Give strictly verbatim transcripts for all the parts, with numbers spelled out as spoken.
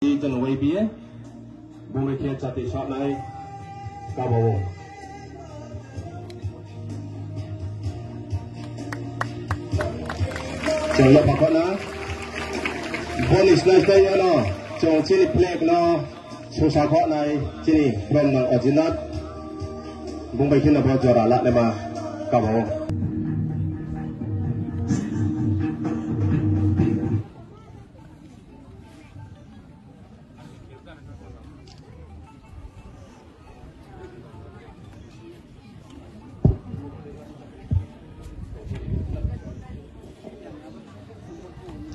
Chini Y B A, bung bai khe chati sahnai kaba o. Chung no phakhouh na, boni snai snai yo no, chung chini flag no, susa khaoh nai, chini brom no Ajinath, bung bai khe no bo jora lanaima kaba o.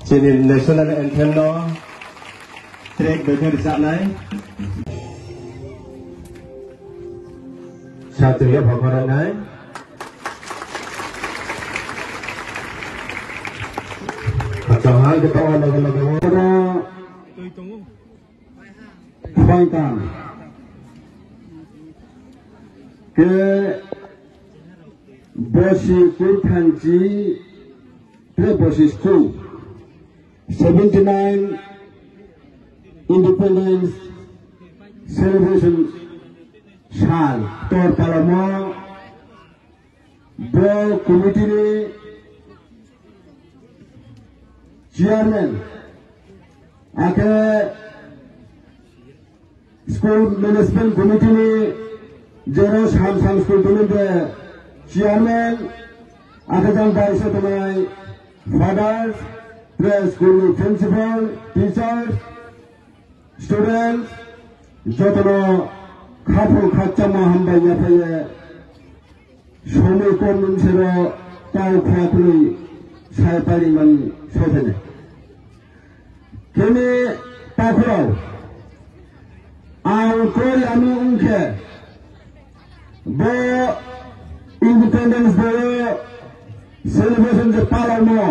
Chini national anthem no track bai khe rchah nai. Sa tui ya pha pha nai. Kachang ha khe tong ha loge loge wo. Phaitang khe bosi kurthanchi tre bosi school seventy nine independence celebration sal tor palamo. Bo committee ni chairman, akhe school management committee ni jero Samsang school tini de chairman, akhe jang bai se tongnai fathers, pre school ni principal, teachers, students, joto no khaphang khakchangmo hambai yaphai ye, somoi kom ni bsero tau kha khlai sai pari man sophainai. Khe ni takhu rao, ang kroi ami ong khe, bo Independence Day celebration je palamo,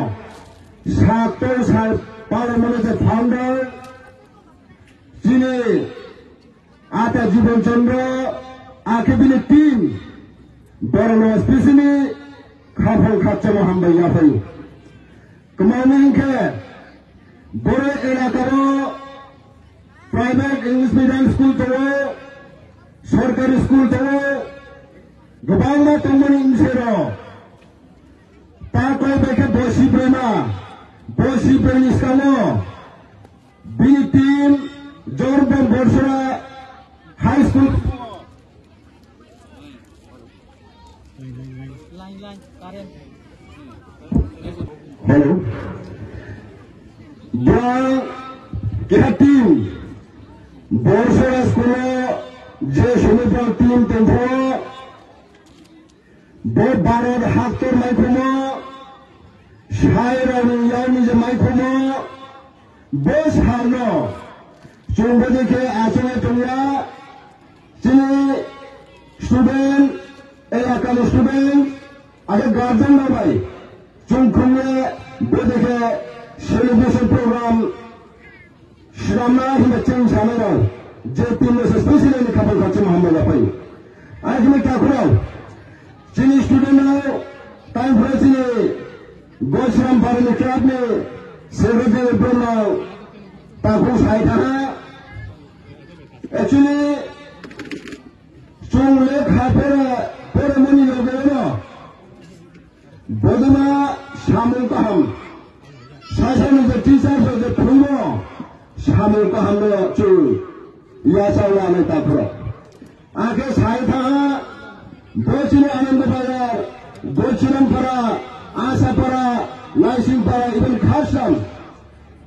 saktor sal palamo no je founder, chini Ata Jibon Chandra, akhe bini team, borok no specially khaphang khakchangmo hambai yaphai. Kmani hing khe, boro elaka wo private English medium school tongo, sorkari school tongo, kwbangma tongmani bsero, ta koi bai khe bosi broi ma, bosi broi ni skang wo, bini team Jorbon Borsora High School. Hello. Bo keha team Borsora school wo je somoi bo team tongpho, bo Bharat haktor maikhumo, sai rao ni yag ni je maikhumo, bo sal no chung bodei khe achai ye tong ya, chini student, elaka ni student, akhe guardian rao bai chung khum ye bodei khe celebration program swnamna himba chini sanai rao, je team no se specially ni khaphang khakchangmo hambai yaphai. Akhe ni takhu rao, chini student rao, tai phra chini Gosiram Barani club ni secretary Brahma takhu sai thanng ha. Actually, chung lekha pore, pore mani loge no bodei ma samung kaham. Sasa ni je teacher rao je phrungmo samung kaham no chung yachang lanai takhu rao. Akhe sai thanng ha, bo chini Ananda Bazar, Gosiram Para, Asa Para, Naising Para, even Khasam,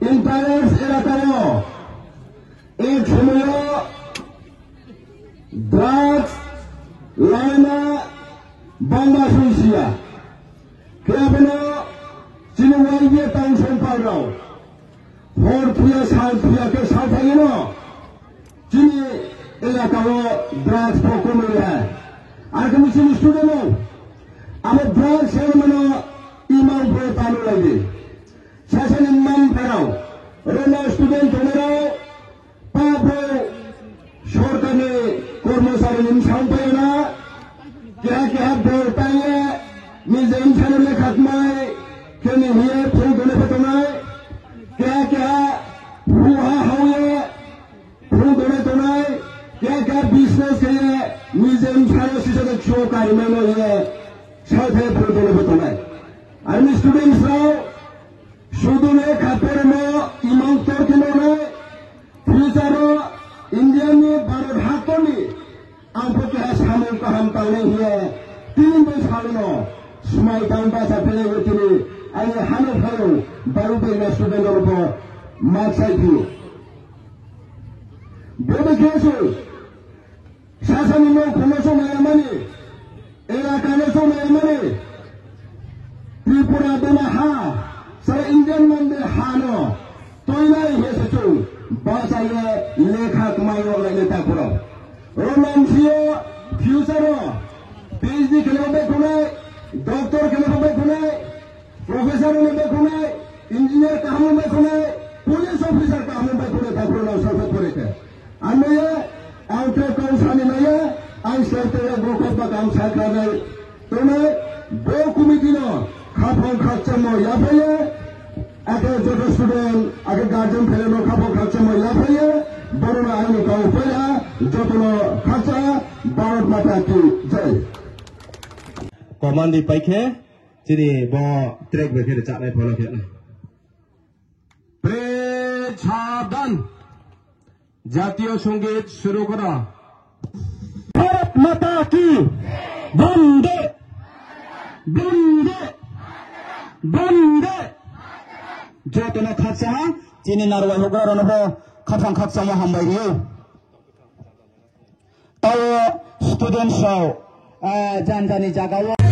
entire elaka wo ek somoi yo drugs lanaima bangma soi si ya. Khe abo no chini Y B A tang songpal rao hor thuya, sal thuya khe salthai ye no chini elaka wo drugs pho komoi ha. Ar khe chini student rao abo drugs se mano imang pho tanu lai di. Sasa ni mma-mpha rao, oro no student tongnai rao, pa bo sorkar ni kormochari ni bsang pai na, keha keha bor pai ye, nije bsa no lekha kmai, khe ni hing ye phone tong pho tongnai, keha keha phuha hao ye, Business khe ye, nijeni bsa no sisa de kchuo kari mai no ye, saothai phuru tongmo pho tongnai. Army students rao, sudu le kha poremo, imang ktor khe no nai, future o India ni Bharat hato ni, ang pho keha samung kaham tangnai hing ye, tini bai sal no, smai tang basa pele ye tini, aini hano phaiyong, baru bai na student rao pho, ma sai phi. Bo bai khe se, Sasani no khongno songmai ya mani, elaka no songmai ya mani, Tripura dona ha, sara Indian mande ha no, tuinai he se chung, basa ye lekha kmai yo lai le ta phuro. Ro lam si yo, future o, PhD khe le bai khonai, doctor khe le bai khonai, Professor no bai khonai, engineer kaham no bai khonai, police officer kaham no bai khonai, ta phuro no sa sa phore khe. Ano ye, ang tre kau sani nai ya, ang sel te ya bo kau ba kam sa kha nai. Tongnai, bo committee no, khaphang khakchangmo yaphai ye, akhe joto student, akhe guardian phaile no khaphang khakchangmo yaphai ye, boro no aini kau phai ha, joto no khakcha, Bharat Mata ki jai. Command ri pai khe, chini bo track bai khe rchah nai pho no khe nai. Pre সাবধান। জাতীয় সঙ্গীত শুরু করো। ভারত মাতা কি। বন্দে। বন্দে। বন্দে। Joto no khakcha ha, chini narwai houhgra rao no pho khaphang khakchangmo hambai ri ou. Tao students rao, ah, jani jani zaga wo.